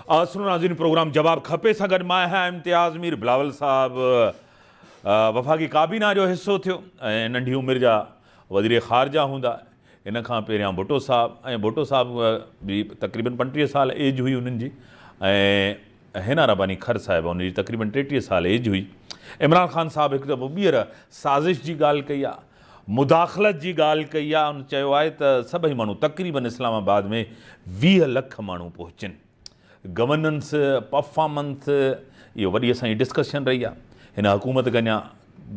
سنو ناظرين پروگرام جواب کپي سان گڏ مان آهيان امتياز مير. بلاول صاحب وفاقي ڪابينا جو حصو ٿيو ۽ ننڍي عمر جا وزير خارجه هوندا. ان کان پهريان ڀٽو صاحب ۽ ڀٽو صاحب به تقريبن 35 سال ايج هئي انهن جي ۽ حنا رباني کر صاحب ان جي تقريبن 33 سال ايج هئي. عمران خان صاحب هڪ دفعو ٻيهر سازش جي ڳالهه ڪئي آهي، مداخلت جي ڳالهه ڪئي آهي. هن چيو آهي ته سڀئي ماڻهو تقريبن اسلام آباد ۾ 20 لک ماڻهو پهچن. گورننس، پرفارمنس اهو وڏي اسان جي ڊسڪشن رهي آهي. هن حڪومت کي اڃا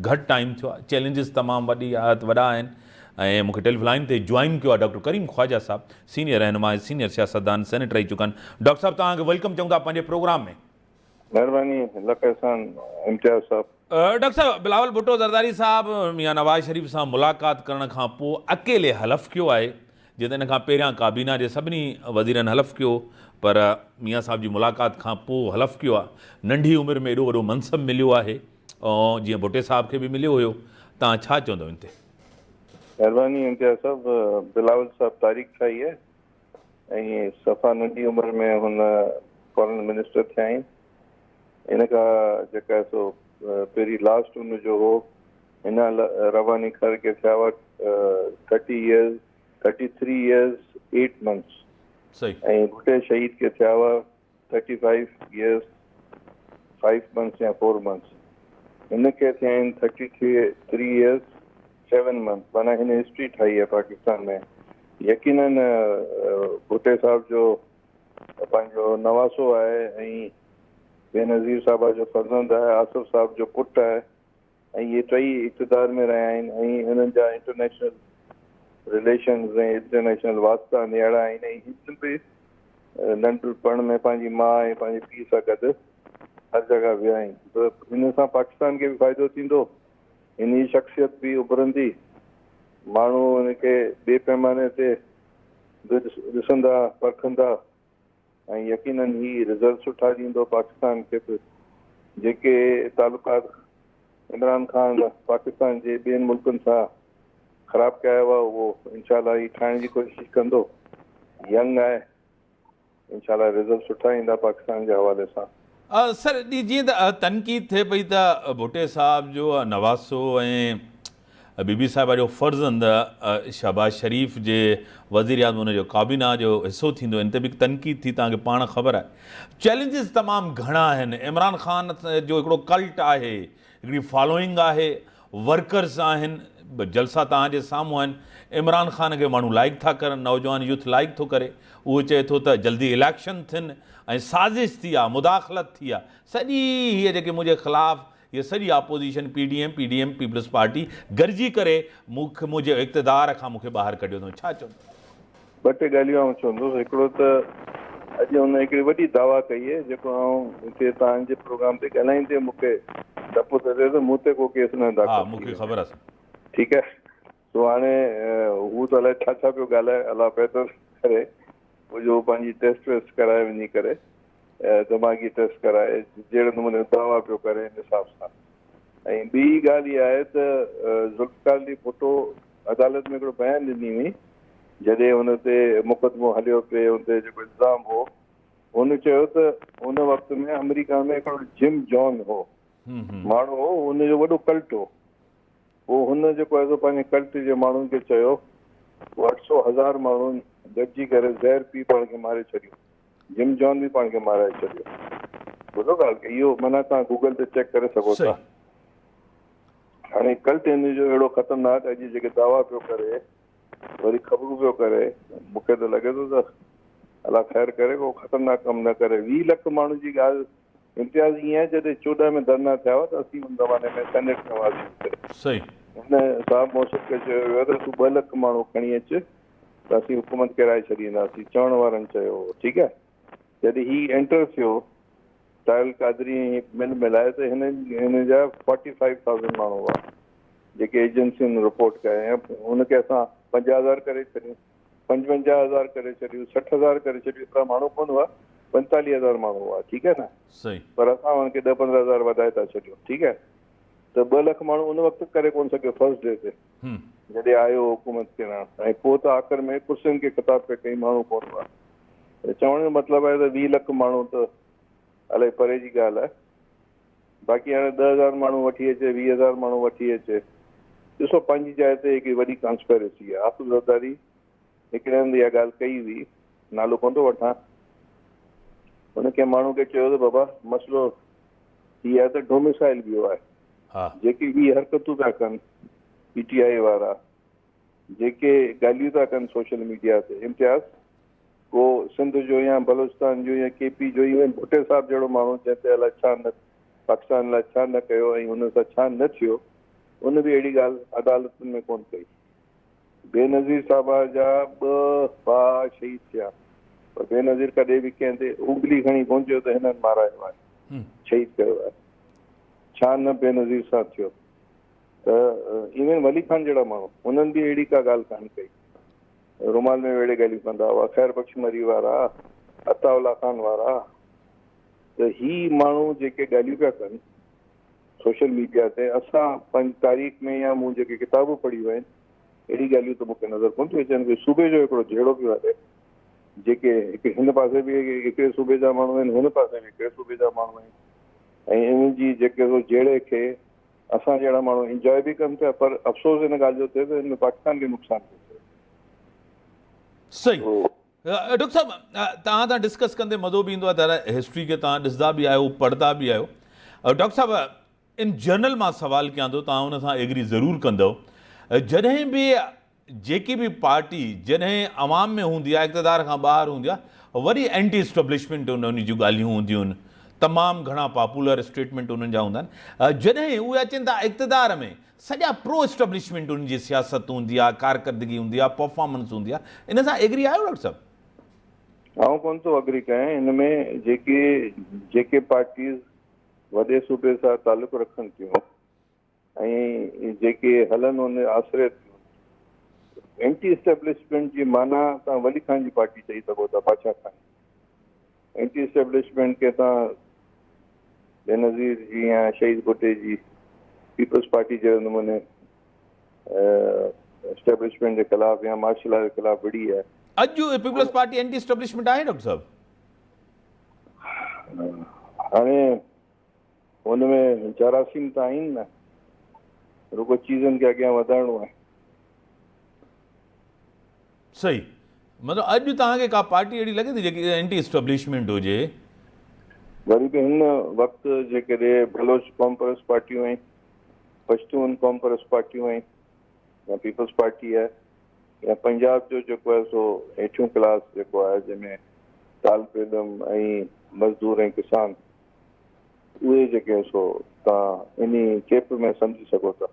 گهٽ ٽائيم ٿيو آهي، چئلينجز تمام وڏي وڏا آهن ۽ مون کي ٽيليفون لائين تي جوائن ڪيو آهي ڊاڪٽر ڪريم خواجه صاحب، سينيئر رهنما ۽ سينيئر سياستدان، سينيٽر رهي چڪا آهن. ڊاڪٽر صاحب توهان کي welcome چئون ٿا پنهنجي پروگرام ۾. مهرباني لک احسان امتياز صاحب. ڊاڪٽر صاحب بلاول ڀٽو زرداري صاحب ميان نواز شريف سان ملاقات ڪرڻ کان پوء اڪيلي حلف ڪيو آهي، جيئن ته ان کان پهريان ڪابينا جي سڀني وزيرن حلف ڪيو پر ميان صاحب جي ملاقات کان پوء حلف ڪيو آهي، ننڍي عمر ۾ ايڏو وڏو منصب مليو آهي جيئن ڀٽي صاحب کي به مليو هيو، توهان ڇا چوندؤ ان تي؟ مهرباني امتياز صاحب، بلاول صاحب تاريخ ٺاهي آهي ۽ صفا ننڍي عمر ۾ هن فارن منسٽر ٿيا آهن. ان کان جيڪا سو پهرين لاسٽ ان جو هو هن رواني کر کي ٿيا هئا 30 ايئرز 33 ايئرز 8 منٿس صحيح ۽ ڀٽي شهيد کي ٿيا هئا 35 ايئرز 5 منٿس يا 4 منٿس. هن کي ٿيا آهن 33 ايئرز 7 منٿس. معنيٰ هن هسٽري ٺاهي آهي پاڪستان ۾. يقينن ڀٽي صاحب جو پنهنجو نواسو آهي ۽ بينظير صاحبه جو فرزند آهي، آصف صاحب جو پٽ آهي ۽ اهي ٽئي اقتدار ۾ رهيا آهن ۽ انهن جا انٽرنيشنل رليشنز ۽ انٽرنيشنل واسطا نياڙا آهن ۽ هن به ننڍپڻ ۾ پنهنجي ماء ۽ پنهنجي پيء سان گڏ هر جڳهه ويا آهن ته ان سان پاڪستان کي به فائدو ٿيندو، هن جي شخصيت به اڀرندي، ماڻهو هن کي ٻئي پيماني تي به ڏسندا پرکندا ۽ يقينن هي رزلٽ سٺا ڏيندو پاڪستان کي به. جيڪي تعلقات عمران خان پاڪستان جي ٻين ملڪن سان خراب ڪيا هئا اهو انشاء الله هي ٺاهڻ جي ڪوشش ڪندو. ينگ آهي انشاء الله رزلٽ سٺا ايندا پاڪستان جي حوالي سان. سر جيئن ته تنقيد ٿئي پئي ته ڀٽي صاحب جو نواسو ۽ بي بي صاحبه جو فرزند شهباز شريف جي وزيراعظم ان جو ڪابينا جو حصو ٿيندو ان تي به تنقيد ٿي توهان کي پاڻ خبر آهي چئلينجز تمام گهڻا آهن عمران خان جو هڪڙو ڪلٽ آهي هڪڙي فالوئنگ آهي ورڪرز آهن جلسا توهان جي سامهون آهن عمران خان کي ماڻهو لائيڪ ٿا ڪرن نوجوان يوٿ لائيڪ ٿو ڪري اهو چئي ٿو ته جلدي اليڪشن ٿين ۽ سازش ٿي آهي مداخلت ٿي آهي سڄي هيء جيڪي منهنجي خلاف هيء سڄي opposition P D M, P D M, peoples party گڏجي ڪري مون کي منهنجي اقتدار کان مون کي ٻاهر ڪڍيو اٿئون. ڇا چوندؤ؟ ٻه ٽي ڳالهيون آئون چوندس. هڪڙو ته اڄ هن هڪڙي وڏي دعويٰ ڪئي آهي جيڪو آئون هتي توهان جي پروگرام تي ڳالهائيندي مون کي ڊپ ٿو ٿئي ته مون تي ڪو ڪيس نه ها داخل مون ٿي کي وڃي. خبر آهي. ٺيڪ آهي سو هاڻي هو ته الائي ڇا ڇا پيو ڳالهائي الله بهتر ڪري پوء جو پنهنجي ٽيسٽ ويسٽ ڪرائي وڃي ڪري دماغي ٽيسٽ ڪرائي جهڙي نموني دعويٰ پيو ڪري ان حساب سان ۽ ٻي ڳالهه اها آهي ته ذوالفقار علي ڀٽو عدالت ۾ هڪڙو بيان ڏني هئي جڏهن هن تي مقدمو هليو پئي ان تي جيڪو الزام هو هن چيو ته ان وقت ۾ آمريڪا ۾ هڪڙو جم جان هو ماڻهو هو ان جو وڏو ڪلٽ هو پوء هن جيڪو آهي سو پنهنجي ڪلٽ جي ماڻهن کي چيو پوء 800 هزار ماڻهن گڏجي ڪري زهر پي پاڻ کي ماري ڇڏيو جم جان به پاڻ کي مارائي ڇڏيو. ٻڌو ڳالهه کي اهو معنيٰ توهان گوگل تي چيڪ ڪري سگهو ٿا. هاڻي ڪلٽ هن جو اهڙو خطرناڪ اڄ جيڪي دعويٰ پيو ڪري وري خبرون پيو ڪري مون کي ته لڳي ٿو ته الله خير ڪري ڪو خطرناڪ ڪم نه ڪري. 20 لک ماڻهن جي ڳالهه امتياز ائين آهي جڏهن 14 ۾ ڌرڻا ٿيا هئا ته اسين ان زماني ۾ سينيٽ ۾ هئاسين اتي هن صاحب محسن کي چيو ويو ته تون 2 لک ماڻهو کڻي اچ ته اسين حڪومت ڪيرائي ڇڏينداسين چوڻ وارن چيو هو ٺيڪ آهي جڏهن هي انٽر ٿيو طاهر القادري ۽ هي مل ملائي ته هن هن جا 45000 ماڻهو هئا جيڪي ايجنسين رپورٽ ڪيا ۽ ان کي اسان 50000 ڪري ڇڏيون 55000 ڪري ڇڏيون 60000 ڪري ڇڏيون ايترا ماڻهو ڪونه هئا 45000 ماڻهو هئا ٺيڪ آهي نه صحيح پر اسان ان کي 10 15000 وڌائي ٿا ڇڏيون ٺيڪ آهي ته 2 لک ماڻهو ان وقت ڪري ڪونه سگهيو فرسٽ ڊي تي جڏهن آيو حڪومت ڪرڻ ۽ پوء ته آخر ۾ ڪرسين کي خطاب پئي ڪئي ماڻهو ڪونه هئا. ته چوڻ جو مطلب آهي ته 20 لک ماڻهو ته الائي پري جي ڳالهه آهي. باقي هاڻي 10,000 ماڻهو وٺي اچي، 20,000 ماڻهو وٺي اچي، ڏسو پنهنجي جاء تي هڪڙي وڏي ڪانسپيرسي آهي. آصف زرداري هڪڙي هنڌ اها ڳالهه ڪئي هئي، نالو ڪونه ٿو وٺان، هن ڪنهن ماڻهو کي چيو ته بابا مسئلو هي آهي ته ڊوميسائل ويو آهي، جيڪي هي حرڪتون پيا ڪن پي ٽي آء وارا، جيڪي ڳالهيون ٿا ڪن سوشل ميڊيا تي، امتياز ڪو سنڌ جو يا بلوچستان جو يا ڪي پي جو ايون ڀٽي صاحب جهڙو ماڻهو جنهن تي الائي ڇا نه پاڪستان لاء ڇا نه ڪيو ۽ ان سان ڇا نه ٿيو، ان به اهڙي ڳالهه عدالتن ۾ ڪونه ڪئي. بينظير صاحبه جا ٻه ڀاء شهيد ٿيا پر بينظير ڪڏهن به ڪنهن تي انگلي کڻي ڪونه چيو ته هنن مارايو آهي، شهيد ڪيو آهي. ڇا نه بينظير سان ٿيو ته ايون ولي خان جهڙا ماڻهو انهن به اهڙي ڪا ڳالهه ڪانه ڪئي. رومال ۾ ويڙهي ڳالهيون ڪندا هئا، خير بخش مري وارا، عطاء الله خان وارا ته هي ماڻهو جيڪي ڳالهيون پيا ڪن سوشل ميڊيا تي اسان پنهنجي تاريخ ۾ يا مون جيڪي ڪتابون پڙهيون آهن اهڙي ڳالهيون ته مون کي نظر ڪونه ٿيون اچن. ڪوئي صوبي جو هڪڙو جهيڙو پيو هلي جيڪي هڪ هن پاسي به هڪڙي صوبي جا ماڻهو آهن هن پاسي به هڪڙي صوبي جا ماڻهو آهن ۽ انهن جي جيڪي سو جهيڙي کي اسان جهڙا ماڻهو انجواء به ڪن پيا پر افسوس ان ڳالهه جو ٿئي ته ان ۾ پاڪستان کي نقصان ٿو ٿئي. صحيح ڊاڪٽر صاحب توهان سان ڊسڪس ڪندي مزو به ايندو آهي ته هسٽري کي توهان ڏسندا به آهيو پڙهندا به آهيو ڊاڪٽر صاحب ان جنرل مان سوال ڪيان ٿو توهان ان سان ايگري ضرور ڪندو جڏهن به جيڪي به پارٽي جڏهن عوام ۾ هوندي آهي اقتدار کان ٻاهر هوندي آهي وڏي اينٽي اسٽبلشمينٽ انهن جون ڳالهيون هونديون آهن تمام گهڻا پاپولر اسٽيٽمينٽ انهن جا هوندا آهن جڏهن اهي اچن ٿا اقتدار ۾ سڄا پرو اسٽبلشمينٽ انهن جي سياست هوندي آهي ڪارڪردگي هوندي آهي پرفارمنس هوندي آهي ان سان ايگري آهيو ڊاڪٽر صاحب؟ آئون ڪونه ٿو اگري ڪيان ان ۾ جيڪي جيڪي پارٽيز وڏي صوبي سان تعلق رکن ٿيون ۽ جيڪي هلن ان آسري ٿيون. اينٽي اسٽيبلشمينٽ جي معنيٰ توهان ولي خان جي پارٽي چئي سگهو ٿا، بادشاهه خان جي. اينٽي اسٽيبلشمينٽ کي توهان بينظير جي يا شهيد ڀٽي جي پيپلز پارٽي جهڙي نموني اسٽيبلشمينٽ جي خلاف يا مارشل لا جي خلاف وڙهي آهي. اڄ پيپلز پارٽي اينٽي اسٽيبلشمينٽ آهي ڊاڪٽر صاحب؟ هاڻي ان ۾ جراثيم ته آهن نه، رڳو چيزن کي اڳيان وڌائڻو آهي. صحيح مطلب اڄ توهان کي ڪا پارٽي اهڙي لڳي ٿي جيڪي اينٽي اسٽيبلشمينٽ هجي؟ وري به هن وقت جيڪڏهن بلوچ قومپرست پارٽيون آهن، پشتون قومپرست پارٽيون آهن يا پيپلز پارٽي آهي يا پنجاب جو جيڪو آهي سو هيٺيون ڪلاس جيڪو آهي جنهن ۾ طالب علم ۽ مزدور ۽ ڪسان اهي جيڪي سو توهان انهي ڪيپ ۾ سمجهي سگهو ٿا.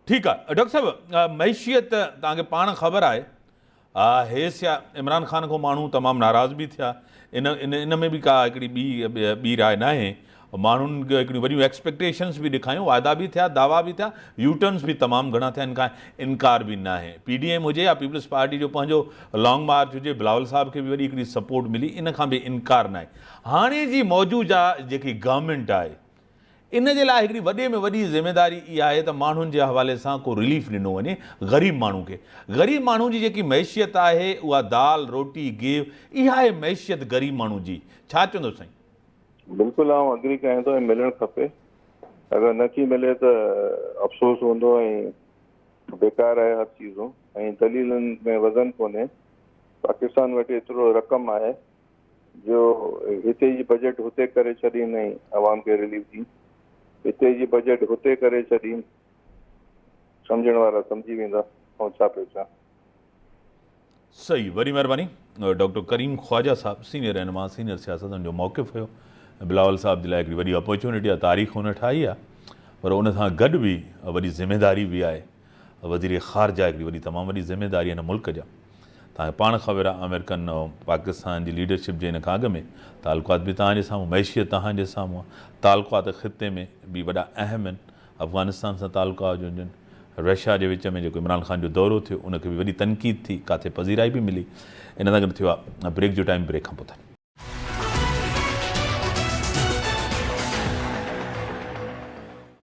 ٺيڪ آ ڊاڪٽر صاحب معيشيت توهان کي پاڻ خبر آهي هيس يا عمران خان کان ماڻهو تمام ناراض به ٿيا ان ان ان ۾ به ڪا هڪڙي ٻي ٻي راء ناهي ماڻهن هڪڙيون وڏيون ايڪسپيڪٽيشنس به ڏيکايون وعدا به ٿيا دعويٰ به ٿيا يوٽرنس به تمام گهڻا ٿيا ان کان انڪار به ناهي پي ڊي ايم هجي يا پيپلز پارٽي جو پنهنجو لانگ مارچ هجي بلاول صاحب کي به وڏي هڪڙي سپورٽ ملي ان کان به انڪار ناهي هاڻي جي موجوده جيڪي گورنمينٽ آهي ان جي لاء هڪڙي وڏي ۾ وڏي ذميداري اها آهي ته ماڻهن جي حوالي سان ڪو رليف ڏنو وڃي غريب ماڻهو کي غريب ماڻهو جي جيڪي معيشيت آهي اها دال روٽي گيهه اها آهي معيشيت غريب ماڻهو جي ڇا چوندو سائين. بلڪل آئون اگري ڪيان ٿو ۽ ملڻ کپي اگر نه ٿي ملي ته افسوس هوندو ۽ بيڪار آهي هر چيزون ۽ دليلن ۾ وزن ڪونهي پاڪستان وٽ ايترو رقم آهي جو هتي جي بجيٽ هتي ڪري ڇڏين ۽ عوام کي رليف ڏين هتي جي بجيٽ هتي ڪري ڇڏين سمجهڻ وارا سمجهي ويندا آئون ڇا پيو چوان. صحيح وڏي مهرباني ڊاڪٽر ڪريم خواجه صاحب سينئر رهنما سينئر سياستدان جو موقف هيو بلاول صاحب جي لاء هڪڙي وڏي اپرچونٽي آهي تاريخ هن ٺاهي آهي پر ان سان گڏ به وڏي ذميداري به آهي وزير خارجه هڪڙي وڏي تمام وڏي ذميداري هن ملڪ جا توهان کي پاڻ خبر آهي آمريڪن پاڪستان جي ليڊرشپ جي هن کان اڳ ۾ تعلقات به توهان جي سامهون معيشيت توهان جي سامهون آهي تعلقات خطي ۾ به وڏا اهم آهن افغانستان سان تعلقات هجن رشيا جي وچ ۾ جيڪو عمران خان جو دورو ٿيو ان کي به وڏي تنقيد ٿي ڪاٿي پذيرائي به ملي ان سان گڏ ٿيو آهي بريڪ جو ٽائيم بريڪ کان پوء.